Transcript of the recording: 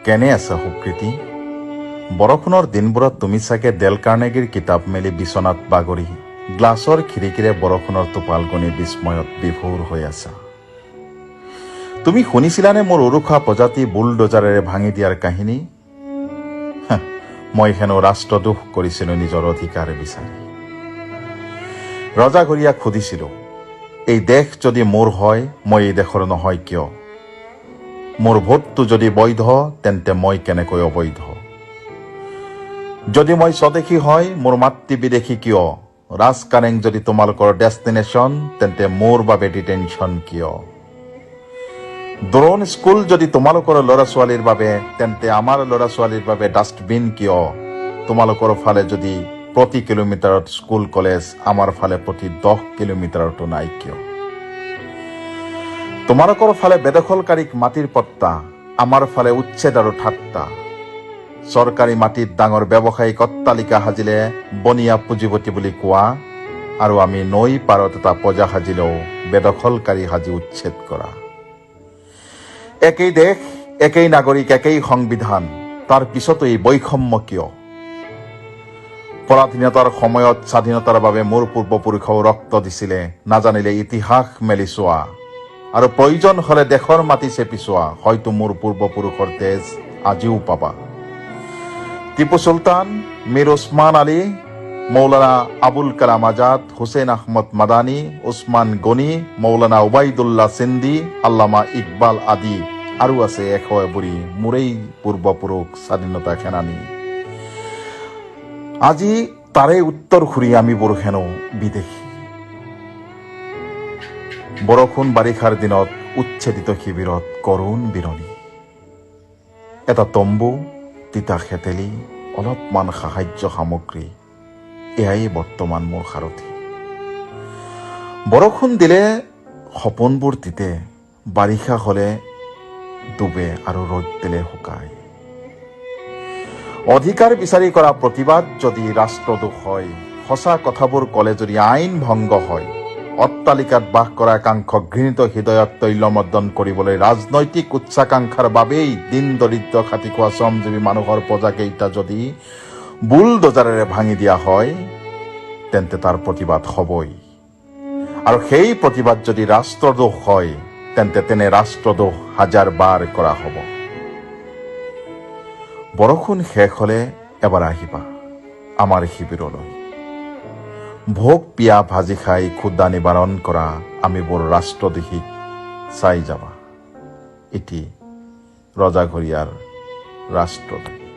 কেনে আছা সুকৃতি? বৰষুণৰ দিনবোৰত তুমি চাগে ডেল কাৰ্নেগীৰ কিতাপ মেলি বিচনাত বাগৰি গ্লাছৰ খিৰিকীৰে বৰষুণৰ টোপাল গণি বিস্ময়ত বিভোৰ হৈ আছা। তুমি শুনিছিলানে মোৰ উৰুখা প্ৰজাতি বুলডজাৰেৰে ভাঙি দিয়াৰ কাহিনী? মই হেনো ৰাষ্ট্ৰদ্ৰোহ কৰিছিলো নিজৰ অধিকাৰ বিচাৰি। ৰজাঘৰীয়াক সুধিছিলো, এই দেশ যদি মোৰ হয়, মই এই দেশৰ নহয় কিয়? মোৰ ভোটটো যদি বৈধ, তেন্তে মই কেনেকৈ অবৈধ? যদি মই স্বদেশী হয়, মোৰ মাতৃ বিদেশী কিয়? ৰাজকাৰেং যদি তোমালোকৰ ডেষ্টিনেশ্যন, তেন্তে মোৰ বাবে ডিটেনশ্যন কিয়? ড্ৰোন স্কুল যদি তোমালোকৰ ল'ৰা ছোৱালীৰ বাবে, তেন্তে আমাৰ ল'ৰা ছোৱালীৰ বাবে ডাষ্টবিন কিয়? তোমালোকৰ ফালে যদি প্ৰতি কিলোমিটাৰত স্কুল কলেজ, আমাৰ ফালে প্ৰতি 10 কিলোমিটাৰতো নাই কিয়? তোমালোকৰ ফালে বেদখলকাৰীক মাটিৰ পট্টা, আমাৰ ফালে উচ্ছেদ আৰু ঠাট্টা। চৰকাৰী মাটিত ডাঙৰ ব্যৱসায়িক অট্টালিকা সাজিলে বনিয়া পুঁজিপতি বুলি কোৱা আৰু আমি নৈ পাৰত এটা পজা সাজিলেও বেদখলকাৰী সাজি উচ্ছেদ কৰা। একেই দেশ, একেই নাগৰিক, একেই সংবিধান, তাৰ পিছতো এই বৈষম্য কিয়? পৰাধীনতাৰ সময়ত স্বাধীনতাৰ বাবে মোৰ পূৰ্বপুৰুষেও ৰক্ত দিছিলে। নাজানিলে ইতিহাস মেলি চোৱা আৰু প্ৰয়োজন হলে দেশৰ মাটি চেপি চোৱা, হয়তো মোৰ পূৰ্বপুৰুষৰ তেজ আজিও পাবা। টিপু চুলতান, মীৰ ওচমান আলী, মৌলানা আবুল কালাম আজাদ, হুছেইন আহমদ মাদানী, ওচমান গনি, মৌলানা উবাইদুল্লাহ সিন্ধি, আল্লামা ইকবাল আদি আৰু আছে 100 এবুৰি মোৰেই পূৰ্বপুৰুষ স্বাধীনতা সেনানী। আজি তাৰে উত্তৰসূৰী আমিবোৰ হেনো বিদেশী। বৰষুণ বাৰিষাৰ দিনত উচ্ছেদিত শিবিৰত কৰুণ বিৰণি। এটা তম্বু, তিতা শেতেলী, অলপমান সাহায্য সামগ্ৰী, এয়াই বৰ্তমান মোৰ সাৰথি। বৰষুণ দিলে সপোনবোৰ তিতে, বাৰিষা হলে ডুবে আৰু ৰ'দ দিলে শুকায়। অধিকাৰ বিচাৰি কৰা প্ৰতিবাদ যদি ৰাষ্ট্ৰদ্ৰোহ হয়, সঁচা কথাবোৰ ক'লে যদি আইন ভংগ হয়, অট্টালিকাত বাস কৰা একাংশ ঘৃণিত হৃদয়ক তৈলমৰ্দন কৰিবলৈ ৰাজনৈতিক উচ্চাকাংক্ষাৰ বাবেই দীন দৰিদ্ৰ খাটি খোৱা শ্ৰমজীৱী মানুহৰ প্ৰজাকেইটা যদি বুলডজাৰেৰে ভাঙি দিয়া হয়, তেন্তে তাৰ প্ৰতিবাদ হ'বই। আৰু সেই প্ৰতিবাদ যদি ৰাষ্ট্ৰদ্ৰোহ হয়, তেন্তে তেনে ৰাষ্ট্ৰদ্ৰোহ হাজাৰ বাৰ কৰা হ'ব। বৰষুণ শেষ হলে এবাৰ আহিবা আমাৰ শিবিৰলৈ। ভোক পিয়াহ ভাজি খাই ক্ষুধা নিবাৰণ কৰা আমিবোৰ ৰাষ্ট্ৰদ্ৰোহীক চাই যাবা। এটি ৰজাঘৰীয়াৰ ৰাষ্ট্ৰদ্ৰোহী।